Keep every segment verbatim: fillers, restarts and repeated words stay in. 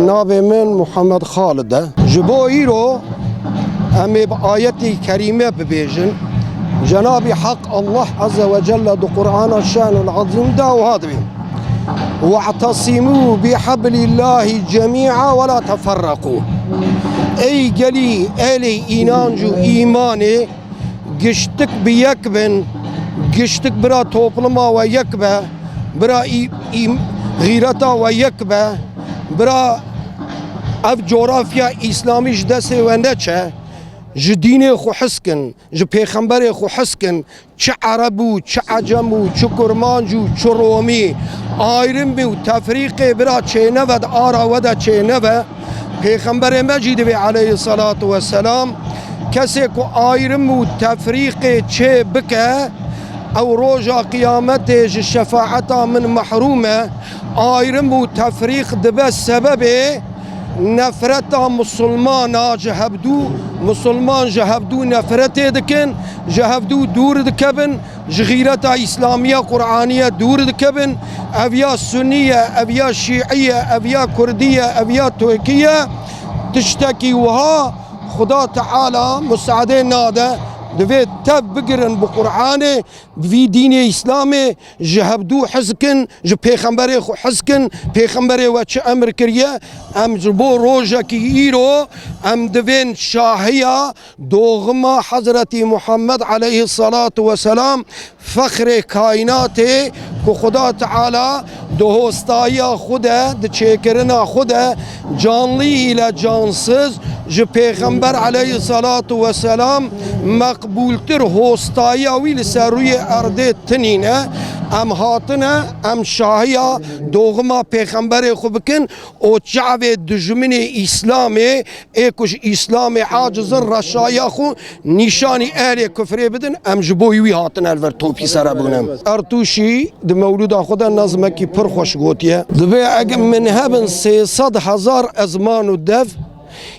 Navê min Muhammed Xalid e. Ji bo îro em ê bi ayetê kerîme bibêjin. Cenabî Heq Allah Azze ve Celle di Qur'ana Şanul Azîm de wiha dibê: "We'tesimû bi hablillahî cemî'a ve la teferreqû." Ey gelî ehlê înanc û îmanê, giştik bi yek bin, giştik bira topluma we yek be, bira î-, î-, xîreta we yek be, bira ev coğrafya îslamî ji destê we neçe, ji dînê xwe hez kin, ji pêxemberê xwe hez kin, çi ereb û çi ecem û çi kurmanc û çi romî, ayrım û tefrîqê bira çêneve, di ara we de çêneve. Pêxemberê me jî divê aleyhisselatu vesselam, kesê ku ayrım û tefrîqê çê bike, ew roja qiyametê ji şefaeta min mehrûm e. Ayrım û tefrîq dibe sebebê nefreta misilmana ji hevdû, misilman ji hevdû nefretê dikin, ji hevdû dûr dikevin. Ji xîreta îslamiya Qur'aniye dûr dikevin, ev ya sunî ye, ev ya şîî ye, ev ya kurdî ye, ev ya tirkî ye, tiştekî wiha Xuda Teala musaade nade. Divê tev bigirin bi Qur'anê, bi vî dînê Îslamê, ji hevdû hez kin, ji pêxemberê xwe hez kin, pêxemberê we çi emir kiriye, em ji bo rojekî îro, em divên şahiya Doğuma Hazreti Muhammed aleyhissalatu vesselam, fexrê kaînatê, ku Xuda Teala di hostayiya xwe de, di çêkirina xwe de, canlî ile cansız, ji Pêxember aleyhissalatu vesselam meqbûltir hostayiya wî li ser rûyê erdê tinîne. Em hatine, em şahiya doğuma Pêxemberê xwe bikin û çavê dijminê Îslamê, ê ku ji Îslamê aciz in, reşaya xwe nîşanî ehlê kufrê bidin, em ji bo wî hatine li vir topî sere bûne. Ertûşî di mewlûda xwe de nezmekî pir xweş gotiye. Dibê eger min hebin sê sed hezar ezman û dev,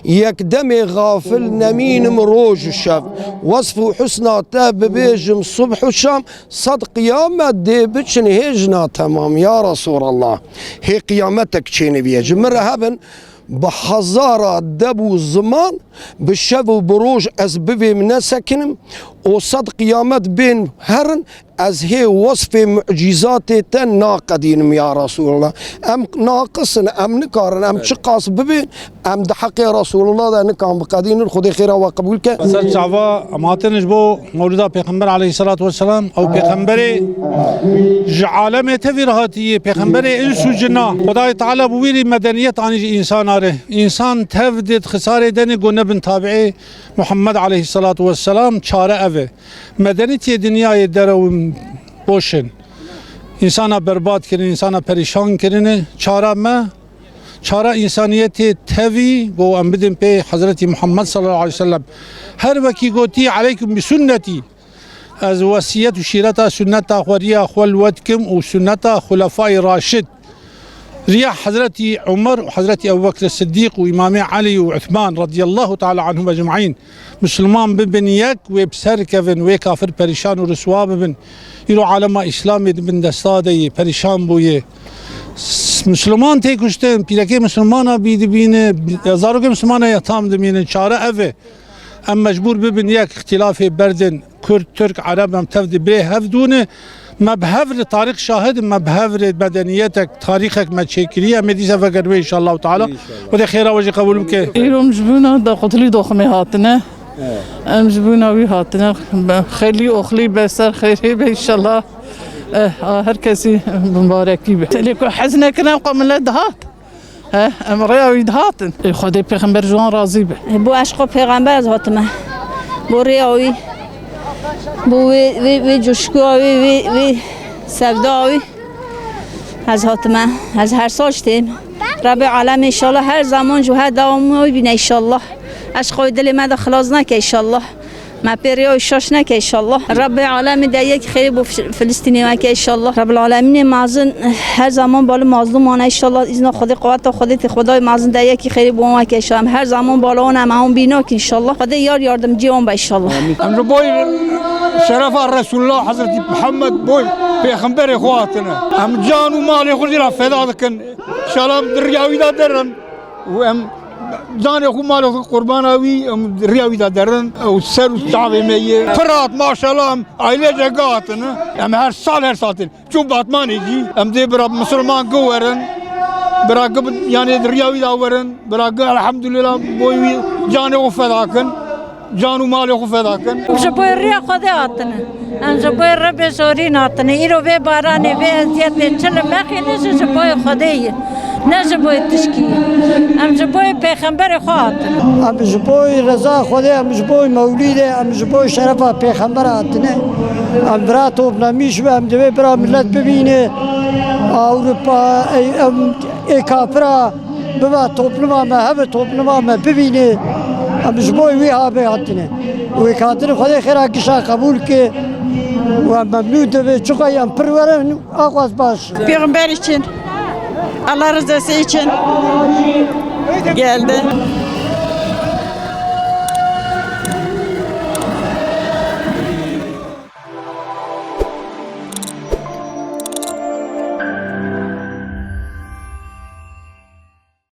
yekdemê xafil nemînim roj û şev. Wesf û husna te bibêjim subh û şam, sed qiyamet dê biçin hêjna temam. Ya Resulallah, hê qiyametek çêniviye. Ji min re hebin, bi hezara deb û ziman, bi şev û bi roj ez bivêm nesekinim û sed qiyamet bên herin, ez hê wesfê mucîzatê te naqedînim ya Resulallah. Em naqis in, em nikarin, em çiqas bibên, em di heqê Resulallah de nikan biqedînin. Xwedê xêra we qebûl ke. Ser çava em hatine ji bo Mewlida Pêxember aleyhisselatu vesselam, ew pêxemberê ji alemê tevî re hatiye, pêxemberê ins û cina. Xwedayê Teala bi wî rî medeniyet anî ji însana re. Însan tev dê di xisarê denê ku nebin tabiê Muhammed aleyhisselatu vesselam, çare ev e. Medenîtiyê dinyayê derew in boş in. Însana berbat kirin, însana perîşan kirine. Çara me, çara însaniyetê tevî, ku em bidin pê Hezretî Muhammed sallallahu aleyhi ve sellem. Her wekî gotî, "Aleykum bi sunnetî." Ez wesiyet û şîreta sunneta xwe, riya xwe li we dikim û sunneta Xulefayê Raşid. Riya Hezretî Umer û Hezretî Ebu Bekr Siddîq û Îmamê Elî û Uthman radiyallahu teala anhum ecmaîn. Misilman bibin yek, wê bi ser kevin, wê kafir perîşan û riswa bibin. Îro alema Îslamê di bin desta de yê, perîşan bûye. S-, Misilman tê kuştin, pîrekê Misilmana bî dibîne, zarokê Misilmana yetam dimînin. Çare ev e. Em mecbûr bibin yek, îxtilafê berdin. Kurd, Tirk, Ereb, em tev di birê hev dûne. Me bi hev re tarîx şahid, me bi hev re medeniyetek, tarîxek me çêkiriye. Em ê dîsa vegerin wê, înşallah teala. Înşallah. Xwedê xêra we jî qebûl bike. Îro em ji bûna da qutlî doximê hatine. Evet. Em ji bûna wî hatine. Xelî oxlî be ser xêrê be, înşallah. Eh, a, her kesî mibarekî be. Lê ku hez nekirin, ew qe milet dihat. He, em rêya wî dihatin. Ê, Xwedê pêxember ji wan razî be. Bo eşqa pêxember ez hatime. Bo rêya wî, bo wê, wê, wê coşkuya wî, wê, wê sevda wî ez hatime. Ez her sal jî têm. Rebê alem înşallah her zaman ji her dewamê wî bîne înşallah. Eşqa wî dilê me de xilas neke înşallah. Me pê riya wî şaş neke inşallah. Rabbê alemî de yek xêrî bo Fil-, Filistînê weke inşallah. Rabbil alemînê mezin her zaman bali mazlûman e inşallah. Îzna Xwedê, quweta Xwedê tê Xwedayê mezin de yekî xêrî bo wan weke inşallah. Em her zaman bala wan em wan bî nakin inşallah. Xwedê yar yardimcî wan be inşallah. Em ji boy şerefa Resulullah Hezretî Muhammed boy pêxemberê xwe hatine. Em can û malê xwe jî re feda dikin. Şala di riya wî de derin. Û em canê xwe malê xwe qurbana wî, em riya wî de derin. Ew ser û çavê me ye. Pir hat maşallah em ailece hatine. Em her sal her sal tên. Çû Batmanê jî em dê bira misilman gi werin. Bira gi bi-, yanê di riya wî de werin. Bira gi elhamdulillah boy wî canê xwe feda kin. Can û malê xwe feda kin. Ji bo riya Xwedê hatine. Em ji bo Rebê zorîn hatine. Îro vê baranê, vê eziyetê çi li mexê ne ji, ji bo Xwedê ye. Ne ji bo tişkî ye. Em ji bo pêxemberê xwe hatine. Em ji bo reza Xwedê, em ji bo mewlîdê, em ji bo şerefa pêxember hatine. Em bira toplemîş be, em divê bira millet bibîne. Ewropa, ey, em ê kafira bibe topluma me, hebe topluma me bibîne. Em ji bo wî habe hatine. Wê hatine Xwedê xêra gişa qebûl ke. Û em memnûn dibe, çiqa em pir werin, axwaz baş. Peygamber için, Allah rızası için geldi.